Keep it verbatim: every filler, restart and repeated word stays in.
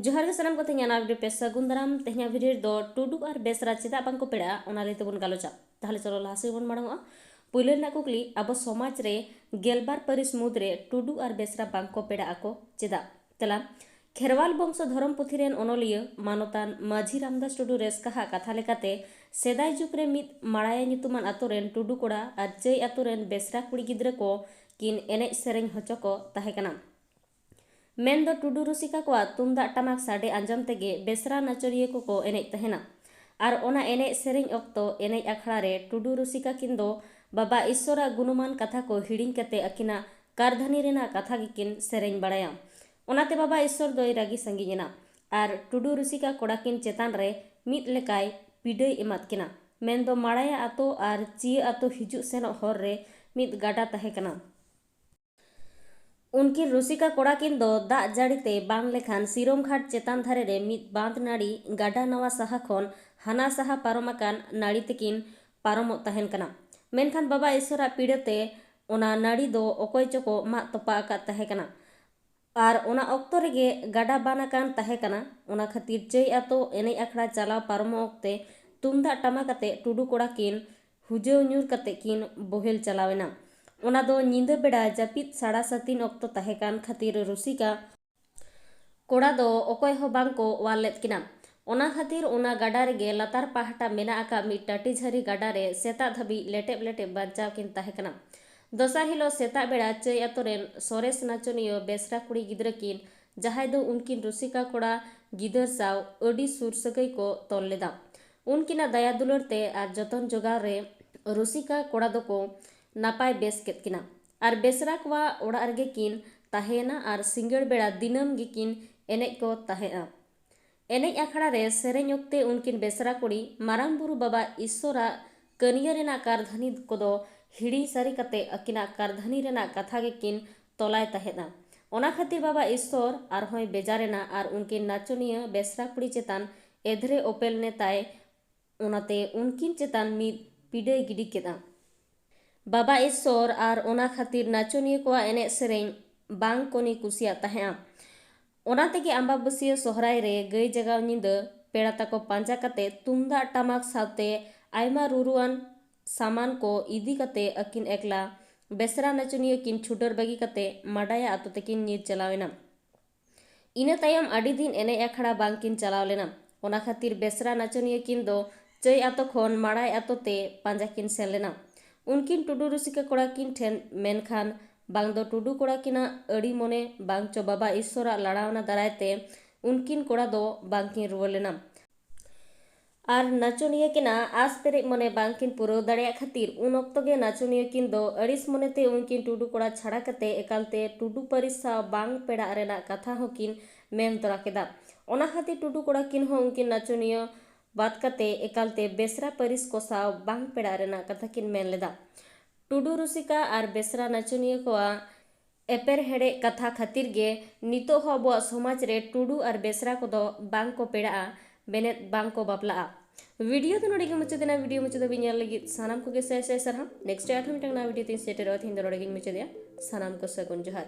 ᱡᱚᱦᱟᱨ ᱜᱮ ᱥᱟᱱᱟᱢ ᱠᱚ, ᱛᱮᱦᱮᱧᱟᱜ ᱱᱟᱣᱟ video ᱯᱮ ᱥᱟᱹᱜᱩᱱ ᱫᱟᱨᱟᱢ᱾ ᱛᱮᱦᱮᱧᱟᱜ video ᱨᱮᱫᱚ ᱴᱩᱰᱩ ᱟᱨ ᱵᱮᱥᱨᱟ ᱪᱮᱫᱟᱜ ᱵᱟᱝᱠᱚ ᱯᱮᱲᱟᱜᱼᱟ, ᱚᱱᱟ ᱞᱟᱹᱭ ᱛᱮᱵᱚᱱ ᱜᱟᱞᱚᱪᱟ᱾ ᱛᱟᱦᱞᱮ ᱪᱚᱞᱚ ᱞᱟᱦᱟ ᱥᱮᱫ ᱵᱚᱱ ᱢᱟᱲᱟᱝᱚᱜᱼᱟ᱾ ᱯᱩᱭᱞᱩ ᱨᱮᱱᱟᱜ ᱠᱩᱠᱞᱤ, ᱟᱵᱚ ᱥᱚᱢᱟᱡᱽ ᱨᱮ ᱜᱮᱞᱵᱟᱨ ᱯᱟᱹᱨᱤᱥ ᱢᱩᱫᱽᱨᱮ ᱴᱩᱰᱩ ᱟᱨ ᱵᱮᱥᱨᱟ ᱵᱟᱝᱠᱚ ᱯᱮᱲᱟᱜ ᱟᱠᱚ ᱪᱮᱫᱟᱜ? ᱛᱮᱞᱟ, ᱠᱷᱮᱨᱣᱟᱞ ᱵᱚᱝᱥᱚ ᱫᱷᱚᱨᱚᱢ ᱯᱩᱛᱷᱤ ᱨᱮᱱ ᱚᱱᱚᱞᱤᱭᱟᱹ ᱢᱟᱱᱚᱛᱟᱱ ᱢᱟᱹᱡᱷᱤ ᱨᱟᱢᱫᱟᱥ ᱴᱩᱰᱩ ᱨᱮᱥᱠᱟ ᱦᱟᱜ ᱠᱟᱛᱷᱟ ᱞᱮᱠᱟᱛᱮ, ᱥᱮᱫᱟᱭ ᱡᱩᱜᱽ ᱨᱮ ᱢᱤᱫ ᱢᱟᱲᱟᱭᱟ ᱧᱩᱛᱩᱢᱟᱱ ᱟᱛᱳ ᱨᱮᱱ ᱴᱩᱰᱩ ᱠᱚᱲᱟ ᱟᱨ ᱪᱟᱹᱭ ᱟᱛᱳ ᱨᱮᱱ ᱵᱮᱥᱨᱟ ᱠᱩᱲᱤ ᱜᱤᱫᱽᱨᱟᱹ ᱠᱚ ᱠᱤᱱ ᱮᱱᱮᱡ ᱥᱮᱨᱮᱧ ᱦᱚᱪᱚ ᱠᱚ ᱛᱟᱦᱮᱸ ᱠᱟᱱᱟ᱾ ᱢᱮᱱᱫᱚ ᱴᱩᱰᱩ ᱨᱩᱥᱤᱠᱟ ᱠᱚᱣᱟᱜ ᱛᱩᱢᱫᱟᱜ ᱴᱟᱢᱟᱠ ᱥᱟᱰᱮ ᱟᱸᱡᱚᱢ ᱛᱮᱜᱮ ᱵᱮᱥᱨᱟ ᱱᱟᱪᱚᱱᱤᱭᱟᱹ ᱠᱚᱠᱚ ᱮᱱᱮᱡ ᱛᱟᱦᱮᱱᱟ᱾ ᱟᱨ ᱚᱱᱟ ᱮᱱᱮᱡ ᱥᱮᱨᱮᱧ ᱚᱠᱛᱚ ᱮᱱᱮᱡ ᱟᱠᱷᱲᱟ ᱨᱮ ᱴᱩᱰᱩ ᱨᱩᱥᱤᱠᱟ ᱠᱤᱱ ᱫᱚ ᱵᱟᱵᱟ ᱤᱥᱥᱚᱨᱟᱜ ᱜᱩᱱᱚᱢᱟᱱ ᱠᱟᱛᱷᱟ ᱠᱚ ᱦᱤᱲᱤᱧ ᱠᱟᱛᱮ ᱟᱹᱠᱤᱱᱟᱜ ᱠᱟᱨᱫᱷᱟᱹᱱᱤ ᱨᱮᱱᱟᱜ ᱠᱟᱛᱷᱟ ᱜᱮᱠᱤᱱ ᱥᱮᱨᱮᱧ ᱵᱟᱲᱟᱭᱟ᱾ ᱚᱱᱟᱛᱮ ᱵᱟᱵᱟ ᱤᱥᱥᱚᱨ ᱫᱚᱭ ᱨᱟᱹᱜᱤ ᱥᱟᱺᱜᱤᱧ ᱮᱱᱟ ᱟᱨ ᱴᱩᱰᱩ ᱨᱩᱥᱤᱠᱟ ᱠᱚᱲᱟ ᱠᱤᱱ ᱪᱮᱛᱟᱱ ᱨᱮ ᱢᱤᱫ ᱞᱮᱠᱟᱭ ᱯᱤᱰᱟᱹᱭ ᱮᱢᱟᱫ ᱠᱤᱱᱟ᱾ ᱢᱮᱱᱫᱚ ᱢᱟᱲᱟᱭᱟ ᱟᱛᱳ ᱟᱨ ᱪᱤᱭᱟᱹ ᱟᱛᱳ ᱦᱤᱡᱩᱜ ᱥᱮᱱᱚᱜ ᱦᱚᱨ ᱨᱮ ᱢᱤᱫ ᱜᱟᱰᱟ ᱛᱟᱦᱮᱸ ᱠᱟᱱᱟ᱾ ᱩᱱᱠᱤᱱ ᱨᱩᱥᱤᱠᱟ ᱠᱚᱲᱟ ᱠᱤᱱ ᱫᱚ ᱫᱟᱜ ᱡᱟᱹᱲᱤ ᱛᱮ ᱵᱟᱝ ᱞᱮᱠᱷᱟᱱ ᱥᱤᱨᱚᱢ ᱜᱷᱟᱴ ᱪᱮᱛᱟᱱ ᱫᱷᱟᱨᱮ ᱨᱮ ᱢᱤᱫ ᱵᱟᱸᱫᱽ ᱱᱟᱹᱲᱤ ᱜᱟᱰᱟ ᱱᱟᱣᱟ ᱥᱟᱦᱟ ᱠᱷᱚᱱ ᱦᱟᱱᱟ ᱥᱟᱦᱟ ᱯᱟᱨᱚᱢ ᱟᱠᱟᱱ ᱱᱟᱹᱲᱤ ᱛᱮᱠᱤᱱ ᱯᱟᱨᱚᱢᱚᱜ ᱛᱟᱦᱮᱱ ᱠᱟᱱᱟ᱾ ᱢᱮᱱᱠᱷᱟᱱ ᱵᱟᱵᱟ ᱤᱥᱥᱚᱨᱟᱜ ᱯᱤᱲᱟᱹ ᱛᱮ ᱚᱱᱟ ᱱᱟᱹᱲᱤ ᱫᱚ ᱚᱠᱚᱭ ᱪᱚᱠᱚ ᱢᱟᱜ ᱛᱚᱯᱟ ᱟᱠᱟᱫ ᱛᱟᱦᱮᱸ ᱠᱟᱱᱟ᱾ ᱟᱨ ᱚᱱᱟ ᱚᱠᱛᱚ ᱨᱮᱜᱮ ᱜᱟᱰᱟ ᱵᱟᱱ ᱟᱠᱟᱱ ᱛᱟᱦᱮᱸ ᱠᱟᱱᱟ᱾ ᱚᱱᱟ ᱠᱷᱟᱹᱛᱤᱨ ᱪᱟᱹᱭ ᱟᱛᱳ ᱮᱱᱮᱡ ᱟᱠᱷᱲᱟ ᱪᱟᱞᱟᱣ ᱯᱟᱨᱚᱢᱚᱜ ᱚᱠᱛᱮ ᱛᱩᱢᱫᱟᱜ ᱴᱟᱢᱟᱠ ᱟᱛᱮ ᱴᱩᱰᱩ ᱠᱚᱲᱟ ᱠᱤᱱ ᱦᱩᱡᱟᱹᱣ ᱧᱩᱨ ᱠᱟᱛᱮ ᱠᱤᱱ ᱵᱚᱦᱮᱞ ᱪᱟᱞᱟᱣ ᱮᱱᱟ᱾ ᱚᱱᱟ ᱫᱚ ᱧᱤᱫᱟᱹ ᱵᱮᱲᱟ ᱡᱟᱹᱯᱤᱫ ᱥᱟᱲᱟ ᱥᱟᱹᱛᱤᱱ ᱚᱠᱛᱚ ᱛᱟᱦᱮᱸ ᱠᱟᱱ ᱠᱷᱟᱹᱛᱤᱨ ᱨᱩᱥᱤᱠᱟ ᱠᱚᱲᱟ ᱫᱚ ᱚᱠᱚᱭ ᱦᱚᱸ ᱵᱟᱝ ᱠᱚ ᱚᱣᱟᱨ ᱞᱮᱫ ᱠᱤᱱᱟ᱾ ᱚᱱᱟ ᱠᱷᱟᱹᱛᱤᱨ ᱚᱱᱟ ᱜᱟᱰᱟ ᱨᱮᱜᱮ ᱞᱟᱛᱟᱨ ᱯᱟᱦᱴᱟ ᱢᱮᱱᱟᱜ ᱟᱠᱟᱫ ᱢᱤᱫ ᱴᱟᱹᱴᱤ ᱡᱷᱟᱹᱨᱤ ᱜᱟᱰᱟ ᱨᱮ ᱥᱮᱛᱟᱜ ᱫᱷᱟᱹᱵᱤᱡ ᱞᱮᱴᱮᱵ ᱞᱮᱴᱮᱵ ᱵᱟᱧᱪᱟᱣ ᱠᱤᱱ ᱛᱟᱦᱮᱸ ᱠᱟᱱᱟ᱾ ᱫᱚᱥᱟᱨ ᱦᱤᱞᱳᱜ ᱥᱮᱛᱟᱜ ᱵᱮᱲᱟ ᱪᱟᱹᱭ ᱟᱛᱳ ᱨᱮᱱ ᱥᱚᱨᱮᱥ ᱱᱟᱪᱚᱱᱤᱭᱟᱹ ᱵᱮᱥᱨᱟ ᱠᱩᱲᱤ ᱜᱤᱫᱽᱨᱟᱹ ᱠᱤᱱ, ᱡᱟᱦᱟᱸᱭ ᱫᱚ ᱩᱱᱠᱤᱱ ᱨᱩᱥᱤᱠᱟ ᱠᱚᱲᱟ ᱜᱤᱫᱟᱹᱨ ᱥᱟᱶ ᱟᱹᱰᱤ ᱥᱩᱨ ᱥᱟᱹᱜᱟᱹᱭ ᱠᱚ ᱛᱚᱞ ᱞᱮᱫᱟ, ᱩᱱᱠᱤᱱᱟᱜ ᱫᱟᱭᱟ ᱫᱩᱞᱟᱹᱲ ᱛᱮ ᱟᱨ ᱡᱚᱛᱚᱱ ᱡᱚᱜᱟᱣ ᱨᱮ ᱨᱩᱥᱤᱠᱟ ᱠᱚᱲᱟ ᱫᱚᱠᱚ ᱱᱟᱯᱟᱭ ᱵᱮᱥ ᱠᱮᱫ ᱠᱤᱱᱟ᱾ ᱟᱨ ᱵᱮᱥᱨᱟ ᱠᱚᱣᱟᱜ ᱚᱲᱟᱜ ᱨᱮᱜᱮ ᱠᱤᱱ ᱛᱟᱦᱮᱸᱭᱮᱱᱟ ᱟᱨ ᱥᱤᱸᱜᱟᱹᱲ ᱵᱮᱲᱟ ᱫᱤᱱᱟᱹᱢ ᱜᱮᱠᱤᱱ ᱮᱱᱮᱡ ᱠᱚ ᱛᱟᱦᱮᱸᱫᱼᱟ᱾ ᱮᱱᱮᱡ ᱟᱠᱷᱲᱟ ᱨᱮ ᱥᱮᱨᱮᱧ ᱚᱠᱛᱮ ᱩᱱᱠᱤᱱ ᱵᱮᱥᱨᱟ ᱠᱩᱲᱤ ᱢᱟᱨᱟᱝ ᱵᱩᱨᱩ ᱵᱟᱵᱟ ᱤᱥᱥᱚᱨᱟᱜ ᱠᱟᱹᱱᱭᱟᱹ ᱨᱮᱱᱟᱜ ᱠᱟᱨᱫᱷᱟᱹᱱᱤ ᱠᱚᱫᱚ ᱦᱤᱲᱤᱧ ᱥᱟᱹᱨᱤ ᱠᱟᱛᱮ ᱟᱹᱠᱤᱱᱟᱜ ᱠᱟᱨᱫᱷᱟᱹᱱᱤ ᱨᱮᱱᱟᱜ ᱠᱟᱛᱷᱟ ᱜᱮᱠᱤᱱ ᱛᱚᱞᱟᱭ ᱛᱟᱦᱮᱸᱫᱼᱟ᱾ ᱚᱱᱟ ᱠᱷᱟᱹᱛᱤᱨ ᱵᱟᱵᱟ ᱤᱥᱥᱚᱨ ᱟᱨᱦᱚᱸᱭ ᱵᱮᱡᱟᱨ ᱮᱱᱟ ᱟᱨ ᱩᱱᱠᱤᱱ ᱱᱟᱪᱚᱱᱤᱭᱟᱹ ᱵᱮᱥᱨᱟ ᱠᱩᱲᱤ ᱪᱮᱛᱟᱱ ᱮᱫᱽᱨᱮ ᱚᱯᱮᱞ ᱱᱮᱛᱟᱭ, ᱚᱱᱟᱛᱮ ᱩᱱᱠᱤᱱ ᱪᱮᱛᱟᱱ ᱢᱤᱫ ᱯᱤᱰᱟᱹᱭ ᱜᱤᱰᱤ ᱠᱮᱫᱼᱟ᱾ ᱵᱟᱵᱟ ᱤᱥᱥᱚᱨ ᱟᱨ ᱚᱱᱟ ᱠᱷᱟᱹᱛᱤᱨ ᱱᱟᱪᱚᱱᱤᱭᱟᱹ ᱠᱚᱣᱟᱜ ᱮᱱᱮᱡ ᱥᱮᱨᱮᱧ ᱵᱟᱝ ᱠᱚᱱᱤ ᱠᱩᱥᱤᱭᱟᱜ ᱛᱟᱦᱮᱸᱫᱼᱟ᱾ ᱚᱱᱟ ᱛᱮᱜᱮ ᱟᱢᱵᱟᱵᱟᱹᱥᱭᱟᱹ ᱥᱚᱦᱨᱟᱭ ᱨᱮ ᱜᱟᱹᱭ ᱡᱟᱜᱟᱣ ᱧᱤᱫᱟᱹ ᱯᱮᱲᱟ ᱛᱟᱠᱚ ᱯᱟᱸᱡᱟ ᱠᱟᱛᱮ ᱛᱩᱢᱫᱟᱜ ᱴᱟᱢᱟᱠ ᱥᱟᱶᱛᱮ ᱟᱭᱢᱟ ᱨᱩᱨᱩᱣᱟᱱ ᱥᱟᱢᱟᱱ ᱠᱚ ᱤᱫᱤ ᱠᱟᱛᱮ ᱟᱹᱠᱤᱱ ᱮᱠᱞᱟ ᱵᱮᱥᱨᱟ ᱱᱟᱪᱚᱱᱤᱭᱟᱹ ᱠᱤᱱ ᱪᱷᱩᱰᱟᱹᱨ ᱵᱟᱹᱜᱤ ᱠᱟᱛᱮ ᱢᱟᱰᱟᱭᱟ ᱟᱛᱳ ᱛᱮᱠᱤᱱ ᱧᱤᱨ ᱪᱟᱞᱟᱣ ᱮᱱᱟ᱾ ᱤᱱᱟᱹ ᱛᱟᱭᱚᱢ ᱟᱹᱰᱤ ᱫᱤᱱ ᱮᱱᱮᱡ ᱟᱠᱷᱲᱟ ᱵᱟᱝ ᱠᱤᱱ ᱪᱟᱞᱟᱣ ᱞᱮᱱᱟ᱾ ᱚᱱᱟ ᱠᱷᱟᱹᱛᱤᱨ ᱵᱮᱥᱨᱟ ᱱᱟᱪᱚᱱᱤᱭᱟᱹ ᱠᱤᱱ ᱫᱚ ᱪᱟᱹᱭ ᱟᱛᱳ ᱠᱷᱚᱱ ᱢᱟᱲᱟᱭ ᱟᱛᱳ ᱛᱮ ᱯᱟᱸᱡᱟ ᱠᱤᱱ ᱥᱮᱱ ᱞᱮᱱᱟ᱾ ᱩᱱᱠᱤᱱ ᱴᱩᱰᱩ ᱨᱩᱥᱤᱠᱟ ᱠᱚᱲᱟ ᱠᱤᱱ ᱴᱷᱮᱱ, ᱢᱮᱱᱠᱷᱟᱱ ᱵᱟᱝ ᱫᱚ ᱴᱩᱰᱩ ᱠᱚᱲᱟ ᱠᱤᱱᱟᱜ ᱟᱹᱲᱤ ᱢᱚᱱᱮ, ᱵᱟᱝ ᱪᱚ ᱵᱟᱵᱟ ᱤᱥᱥᱚᱨᱟᱜ ᱞᱟᱲᱟᱣᱱᱟ ᱫᱟᱨᱟᱭ ᱛᱮ ᱩᱱᱠᱤᱱ ᱠᱚᱲᱟ ᱫᱚ ᱵᱟᱝ ᱠᱤᱱ ᱨᱩᱣᱟᱹᱲ ᱞᱮᱱᱟ᱾ ᱟᱨ ᱱᱟᱪᱚᱱᱤᱭᱟᱹ ᱠᱤᱱᱟᱜ ᱟᱸᱥ ᱯᱮᱨᱮᱡ ᱢᱚᱱᱮ ᱵᱟᱝ ᱠᱤᱱ ᱯᱩᱨᱟᱹᱣ ᱫᱟᱲᱮᱭᱟᱜ ᱠᱷᱟᱹᱛᱤᱨ ᱩᱱ ᱚᱠᱛᱚ ᱜᱮ ᱱᱟᱪᱚᱱᱤᱭᱟᱹ ᱠᱤᱱ ᱫᱚ ᱟᱹᱲᱤᱥ ᱢᱚᱱᱮᱛᱮ ᱩᱱᱠᱤᱱ ᱴᱩᱰᱩ ᱠᱚᱲᱟ ᱪᱷᱟᱲᱟ ᱠᱟᱛᱮ ᱮᱠᱟᱞᱛᱮ ᱴᱩᱰᱩ ᱯᱟᱹᱨᱤᱥ ᱥᱟᱶ ᱵᱟᱝ ᱯᱮᱲᱟᱜ ᱨᱮᱱᱟᱜ ᱠᱟᱛᱷᱟ ᱦᱚᱸᱠᱤᱱ ᱢᱮᱱ ᱛᱚᱨᱟ ᱠᱮᱫᱟ᱾ ᱚᱱᱟ ᱠᱷᱟᱹᱛᱤᱨ ᱴᱩᱰᱩ ᱠᱚᱲᱟ ᱠᱤᱱ ᱦᱚᱸ ᱩᱱᱠᱤᱱ ᱱᱟᱪᱚᱱᱤᱭᱟᱹ ᱵᱟᱫ ᱠᱟᱛᱮ ᱮᱠᱟᱞᱛᱮ ᱵᱮᱥᱨᱟ ᱯᱟᱹᱨᱤᱥ ᱠᱚ ᱥᱟᱶ ᱵᱟᱝ ᱯᱮᱲᱟᱜ ᱨᱮᱱᱟᱜ ᱠᱟᱛᱷᱟ ᱠᱤᱱ ᱢᱮᱱ ᱞᱮᱫᱟ᱾ ᱴᱩᱰᱩ ᱨᱩᱥᱤᱠᱟ ᱟᱨ ᱵᱮᱥᱨᱟ ᱱᱟᱪᱚᱱᱤᱭᱟᱹ ᱠᱚᱣᱟᱜ ᱮᱯᱮᱨᱦᱮᱰᱮᱡ ᱠᱟᱛᱷᱟ ᱠᱷᱟᱹᱛᱤᱨ ᱜᱮ ᱱᱤᱛᱚᱜ ᱦᱚᱸ ᱟᱵᱚᱣᱟᱜ ᱥᱚᱢᱟᱡᱽ ᱨᱮ ᱴᱩᱰᱩ ᱟᱨ ᱵᱮᱥᱨᱟ ᱠᱚᱫᱚ ᱵᱟᱝ ᱠᱚ ᱯᱮᱲᱟᱜᱼᱟ, ᱵᱮᱱᱮᱫ ᱵᱟᱝ ᱠᱚ ᱵᱟᱯᱞᱟᱜᱼᱟ᱾ ᱵᱷᱤᱰᱤᱭᱳ ᱫᱚ ᱱᱚᱰᱮ ᱜᱮ ᱢᱩᱪᱟᱹᱫ ᱮᱱᱟ᱾ ᱵᱷᱤᱰᱤᱭᱳ ᱢᱩᱪᱟᱹᱫ ᱫᱷᱟᱹᱵᱤᱡ ᱧᱮᱞ ᱞᱟᱹᱜᱤᱫ ᱥᱟᱱᱟᱢ ᱠᱚᱜᱮ ᱥᱟᱭ ᱥᱟᱭ ᱥᱟᱨᱦᱟᱣ᱾ ᱱᱮᱠᱥᱴ ᱟᱨᱦᱚᱸ ᱢᱤᱫᱴᱟᱝ ᱱᱟᱣᱟ ᱵᱷᱤᱰᱤᱭᱳ ᱛᱤᱧ ᱥᱮᱴᱮᱨᱚᱜᱼᱟ᱾ ᱛᱮᱦᱮᱧ ᱫᱚ ᱱᱚᱰᱮ ᱜᱤᱧ ᱢᱩᱪᱟᱹᱫᱮᱜᱼᱟ᱾ ᱥᱟᱱᱟᱢ ᱠᱚ ᱥᱟᱹᱜᱩᱱ ᱡᱚᱦᱟᱨ᱾